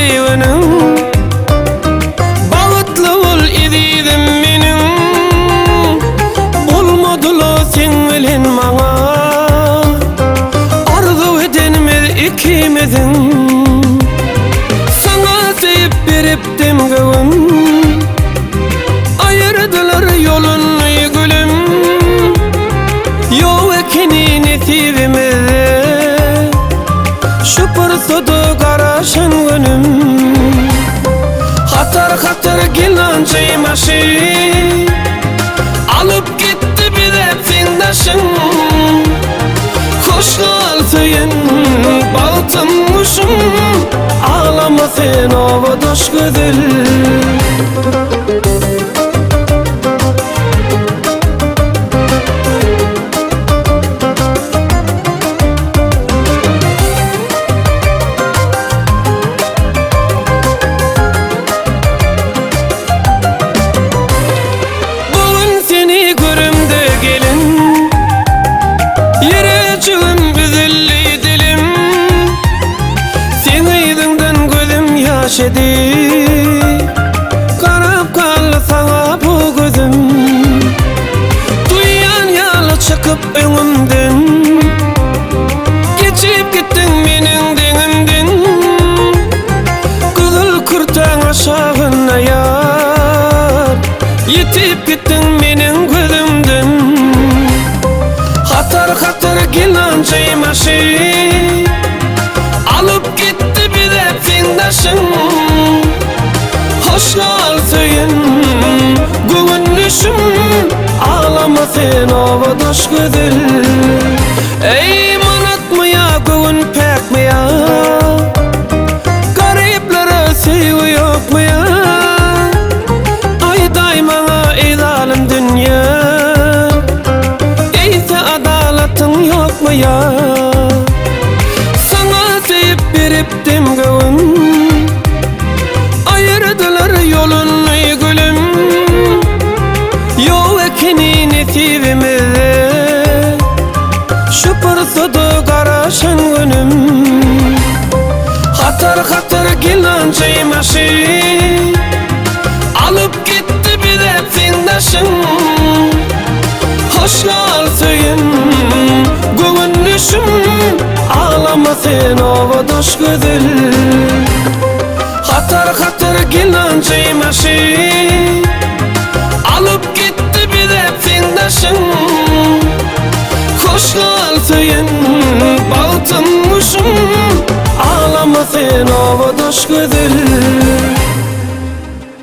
söýginiň Bagtly bol ezizim meniň Bolmadyla seň bilen maňa Arzuw edenimiz ikimiziň Saňa söýüp beripdim göwün Aýyrdylar ýoluny gülüm Ýok ekeni nesibimizde Şu pursada garaşan günüm Hatar hatar gelanjy maşyn Alyp gitdi bize seň daşyň Hoş gal söýen bagtym guşum Aglama sen obadaş gözel. Bu gün seni görümde gelin Ýürejigim üzüldi dilim Seň yzyňdan gözüm ýaş edi Garap galdy saňa bu gözüm Duýan ýaly çykyp öňümden Geçip gitdiň meniň deňimden Gyzyl kürtäň aşagynda ýar Ýitip gitdiň meniň gözümden Hatar-hatar gelanjy maşyn Alyp gitdi bize seň daşyň Hoş gal söýen göwündeşim Aglama sen obadaş gözel Eý manatmy ýa göwün päkmi ýa Garyplara söýgi ýokmy ýa Aýdaý maňa eý zalym dünýe Eýse adalatyň ýokmy ýa Saňa söýüp beripdim göwün Aýyrdylar ýoluny gülüm Ýok ekeni nesibimizde Şu pursada garaşan günüm Hatar-hatar gelanjy maşyn Alyp gitdi bize seň daşyň Hoş gal söýen göwündeşim Aglama sen obadaş gözel Hatar-hatar gelanjy maşyn Alyp gitdi bize seň daşyň Hoş gal söýen bagtym guşum Aglama sen obadaş gözel.